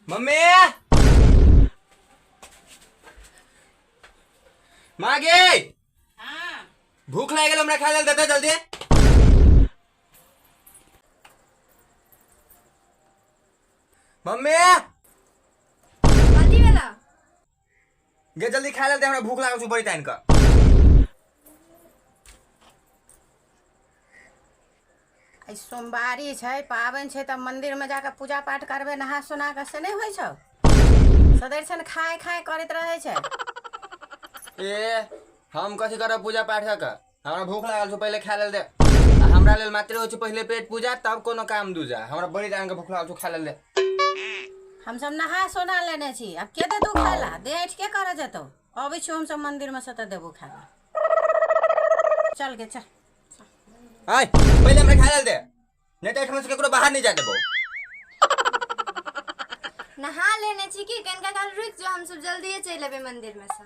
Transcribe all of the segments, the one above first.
Mummy, माँ गे। हाँ। भूख लागि गेल हमरा, खाय लेल देते जल्दी। मम्मी। कथी भेला? गे, जल्दी खाय लेल दे, हमरा भूख लागल छै बड़ी टाइम का। आइ सोमवारी छै, पाबनि छै, तऽ मन्दिरमे जाकऽ पूजा पाठ करबै नहा सोना कऽ, से नहि होइ छौ। सदरि खाय खाय करैत रहै छै। ए, हम कथी करब पूजा पाठ कऽ कऽ? हमरा भूख लागल छौ, पहिले खाय लेल दे। आ हमरा लेल मात्र होइ छै पहिले पेट पूजा, तब कोनो काम दूजा। हमरा बड़ी टाइम के भूख लागल छौ, खाय लेल दे। हमसब नहा सोना लेने छी, आब के देतौ खाय ला? दे ऐठ के करऽ जेतौ? अबै छियौ हमसब मन्दिरमे से तऽ देबौ खाय ला। चल गे, चल। आय, पहिले हमरा खाय लेल दे, नहीं तऽ एहिठाम से केकरो बाहर नहीं जाय देबो। नहा लेने छी कि? कनिका काल रुकि जो, हमसब जल्दिए चलि एबै मंदिर में से।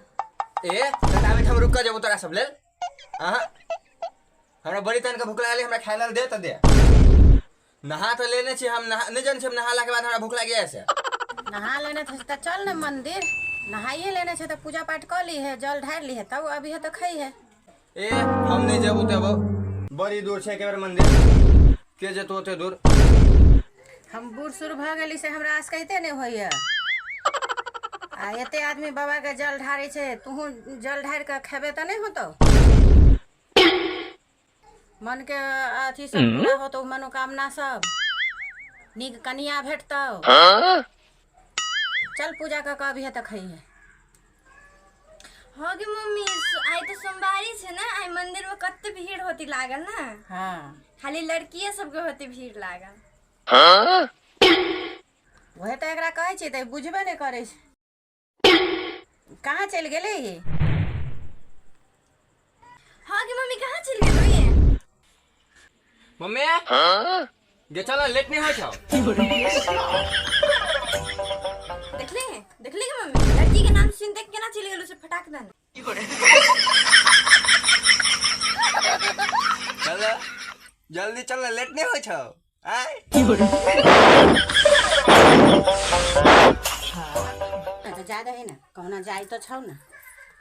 ए, तऽ एहिठाम रुक कऽ जेबो तोरा सब लेल? अहाँ हमरा बड़ी तन के भूख लागल, हमरा खाय लेल दे तऽ दे। नहा तऽ लेने छी हम, नहा नहीं जानै छी हम, नहाला के बाद हमरा भूख लागि जाइ से। नहा लेने छै तऽ चल ने मंदिर। नहाइए लेने छै तऽ पूजा पाठ कऽ लीहे, जल ढारि लीहे, तब अभी तऽ खैहे। ए, हम नहीं जेबू तेबो, बड़ी दूर छै एके बेर मंदिर, के जेतौ ओते दूर? हम बूढ़ सूढ़ भऽ गेली से हमरा आसकैते नहि होइए, आ एते आदमी बाबाके जल ढारै छै, तूहूँ जल ढारि कऽ खेबे तऽ नहि होतौ? मनके अथी सब पूरा होतौ, मनोकामना सब, नीक कनिया भेटतौ। चल, पूजा कऽ कऽ अबिहे तऽ खइहे। हाँ गे मम्मी, आइ तऽ सोमवारी छै ने, आइ मंदिर में कते भीड़ होती लागल ने। हाँ। खाली लड़किए सबके होती भीड़ लागल। वएह तऽ एकरा कहै छियै तऽ बुझबे नहि करै छै। कहाँ चलि गेलै ई? हाँ गे मम्मी, कहाँ चलि गेलौ ये? मम्मी गे, चल, लेट नहीं होइ छौ। देखले देखले गे मम्मी, लड़की के नाम सुनते केना चलि गेलौ से फटाक दने। चल जल्दी चल, लेट नहीं होइ छौ, आय। तऽ जा दही ने, कहुना जाइ तऽ छौ ने,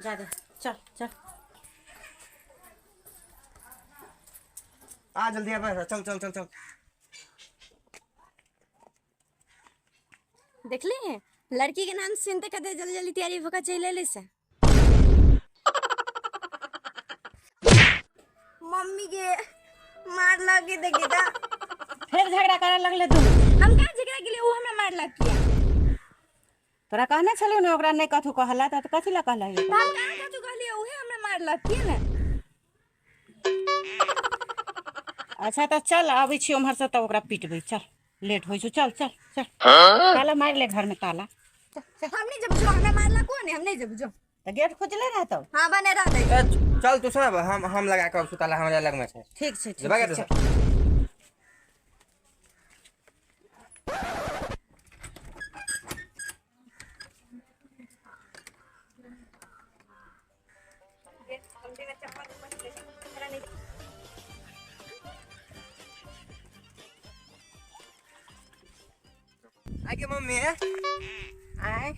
जा दे, चल चल। आ जल्दी आ, चल चल चल चल। देखले हैं, लड़की के नाम सुनते कते जल्दी जल्दी तैयारी होकर चलि एलै से। मम्मी के मार लगे, देखी ता। फेर झगड़ा करऽ लगले तू? हम कहाँ झगड़ा गेलियै? ओ हमरा मारलक किया? तोरा कहने छलियौ ने ओकरा नहि कथू कहला, तऽ कथी लए कहलही? तऽ हम कहाँ कथू कहलियै? उहे हमरा मारलक किया ने। अच्छा तऽ चल, अबै छी उम्हरसँ तऽ ओकरा पिटबै। चल, लेट होइ छौ, चल चल चल। ताला मारि ले घरमे ताला। हम नहीं जब जो हमरा मारलक ओ ने, हम नहीं जब जो। तऽ गेट खुजले रहतौ? हाँ, बने रहतै। ए, चल तू सब, हम लगा के सुताला, हमरा लग में छै। ठीक छै, ठीक जेबा छै। के चल। आगे मम्मी। आय।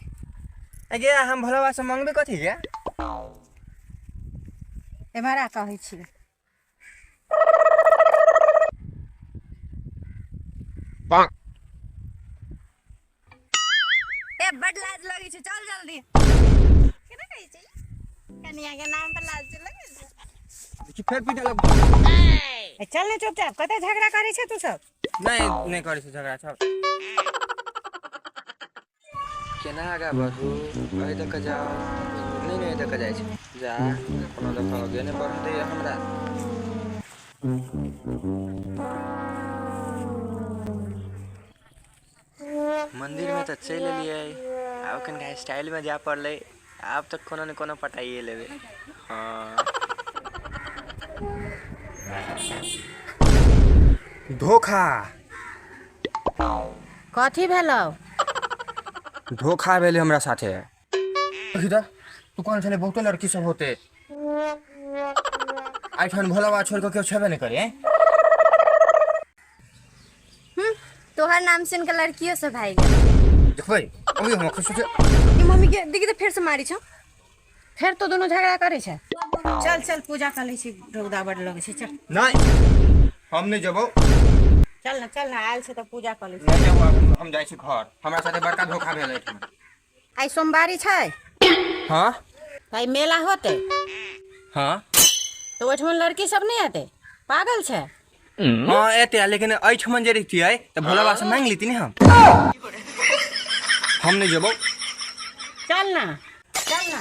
आगे, हम भोला बाबा से मंगबे कथी गे? एम्हरा कहै छी। ए, बड लाज लगै छै, चल जल्दी। केना कहै छै कनिया के नाम पर लाज लगै छै? देखी, फेर पीटे लग। ए, चल ने चुपचाप, कते झगड़ा करै छै तू सब? नहीं, नहीं करै छै झगड़ा सब। केना आगा बढ़ू? एहि दऽ कऽ जाउ? नहि नहि, एहि दऽ कऽ जाइ छै। जा, कोनो दऽ कऽ आगे नहि बढ़ऽ दैए हमरा। मन्दिरमे तऽ चलि एलियै, आब कनिका स्टाइलमे जाय पड़लै। आब तऽ कोनो ने कोनो पटाइए लेबै। हँ, धोखा। कथी भेलौ? धोखा भेलै हमरा साथे। देखी तऽ, तू कहने छलै बहुते लड़की सब होते, एहिठाम भोला बाबा छोड़ि कऽ केओ छेबे नहि करे। तोहर नाम सुन के लड़कियों सब भागि गेल। देखबै अभी हम खुश छै। ई मम्मी के देखी तऽ फेर से मारी छौ। फेर तो दुनू झगड़ा करै छै। चल चल पूजा कर लै छी, रौदा बड लगै छै, चल। नहीं हम नहीं जबो। चल ना चल ना, आयल छै तऽ पूजा कर लै छी। नहीं जबो, हम जाइ छी घर, हमरा साथे बड़का धोखा भेल एहिठाम। आइ सोमवारी छै। हाँ। आइ मेला होतै। हाँ। तऽ ओहिठमन लड़की सब नहि एतै? पागल छै। हाँ एतै, लेकिन एहिठमन जे रहितियै तऽ भोला बाबा से मांगि लेती ने। हम नहीं जबो। चल ना चल ना।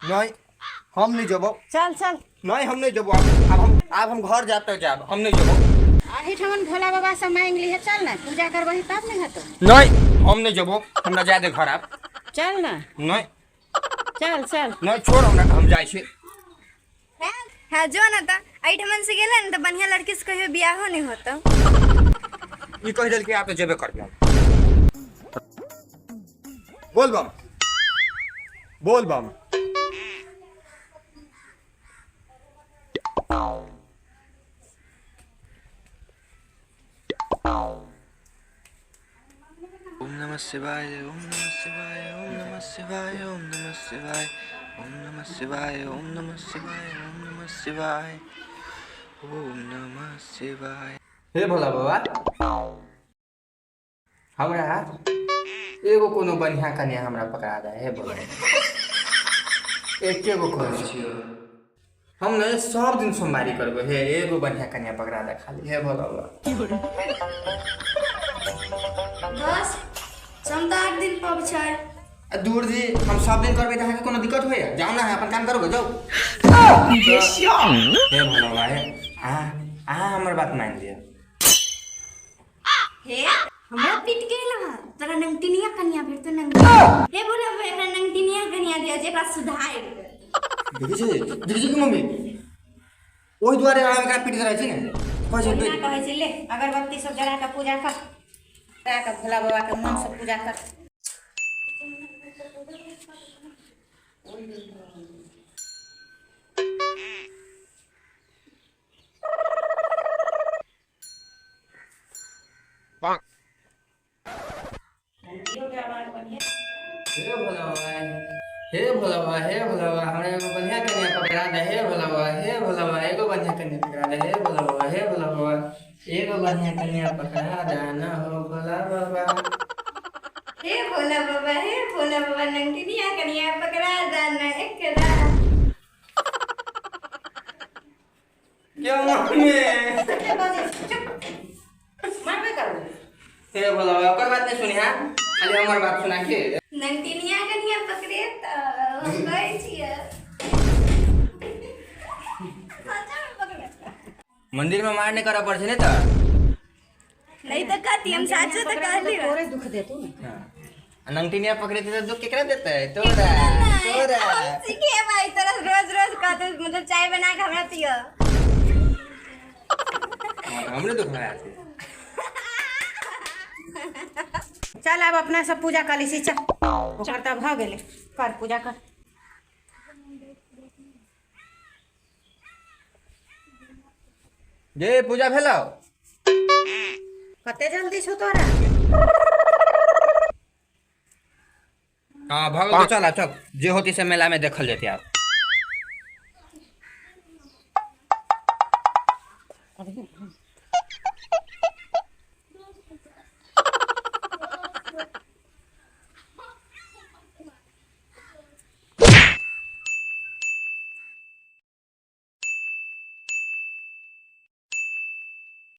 नहीं हम नहीं जबो। चल चल। नहीं हम नहीं जबो, अब हम घर जाब तऽ जाब, हम नहीं जबो। एहिठमन भोला बाबा से मांगि लिहे, चल ना पूजा करबही तब ने हेतौ। नहीं हम नहीं जबो, हमरा जाय दे घर आब। चल ना। नहीं। चल चल। नहीं छोड़ हमरा, हम जाइ छी। हाँ जो ना तऽ एहिठमन से गेलै ने तऽ बढ़िया लड़की से कहियो बियाहो नहीं होतौ। ई कहि देलकै आब तऽ जेबे करबै। बोल बम बोल बम। ओम नमः शिवाय ओम नमः शिवाय ओम नमः शिवाय ओम नमः शिवाय ओम नमः शिवाय ओम नमः शिवाय ओम नमः शिवाय ओम नमः शिवाय। हे भोला बाबा, हमरा एगो कोनो बढ़िया कन्या हमरा पकड़ा दे। हे भोला बाबा, एके गो कहै छियौ, हम ने सब दिन सोमवारी करबै। हे एगो बढ़िया कन्या पकड़ा दे खाली। हे भोला बाबा। बस हम तऽ 8 दिन पब छै। आ दूर जी, हम सब दिन करबै तऽ अहाँके कोनो दिक्कत होइया? जाउ ना, अपन काम करू जाउ। हे भोला बाबा, हे अहाँ हमर बात मानि लिअ। हे हमरा पीट गेल हँ, तोरा नंगटिनिया कन्या भेटतो नंग। हे भोला बाबा, एकरा नंगटिनिया कन्या दिया जेकरा सुधारि दे। देखै छी, देखै छी कि मम्मी ओहि दुआरे हम एकरा पीट रहै छी ने। कहै छै बढ़िया कहै छै, ले अगरबत्ती सब जरा कऽ पूजा कर, जरा कऽ भोला बाबा के मन से पूजा कर। हे भोला बाबा, हे भोला बाबा, हे भोला बाबा, हमरा एगो बढ़िया कन्या पकड़ा दे। हे भोला बाबा, हे भोला बाबा, एगो बढ़िया कन्या पकड़ा दे। हे भोला बाबा, हे भोला बाबा, एगो बढ़िया कन्या पकड़ा दे ना हो भोला बाबा। हे भोला बाबा, हे भोला बाबा, नंगटिनिया कन्या पकड़ा दे ना एकरा। क्यों मम्मी? कते बजै छै? चुप, मारबे करबै। हे भोला बाबा, ओकर बात नहीं सुनी, हाँ खाली हमर बात सुना के। नंगटिनिया कन्या पकड़े तऽ हम कहै छियै। सच्चा में पकड़े। मंदिर में मार नहीं करऽ पड़ै छै ने तऽ। नहीं तऽ कथी हम साचो तऽ कहली। तोरे दुख देतौ ने। हाँ। आ नंगटिनिया पकड़े तऽ दुख केकरा देतै? तोरा तोरा। हम सीखे भाई तोरा रोज रोज कहते, मतलब चाय बना के हमरा पियो। हमरे दुख भए छै। चल आब अपना सब पूजा कर लै छी, चल ओकर तऽ भऽ गेलै, कर पूजा कर। जे पूजा भेलौ? कते जल्दी छौ तोरा? हाँ भऽ गेल, चल आब, चल जे होती से मेला में देखल जेतै आब।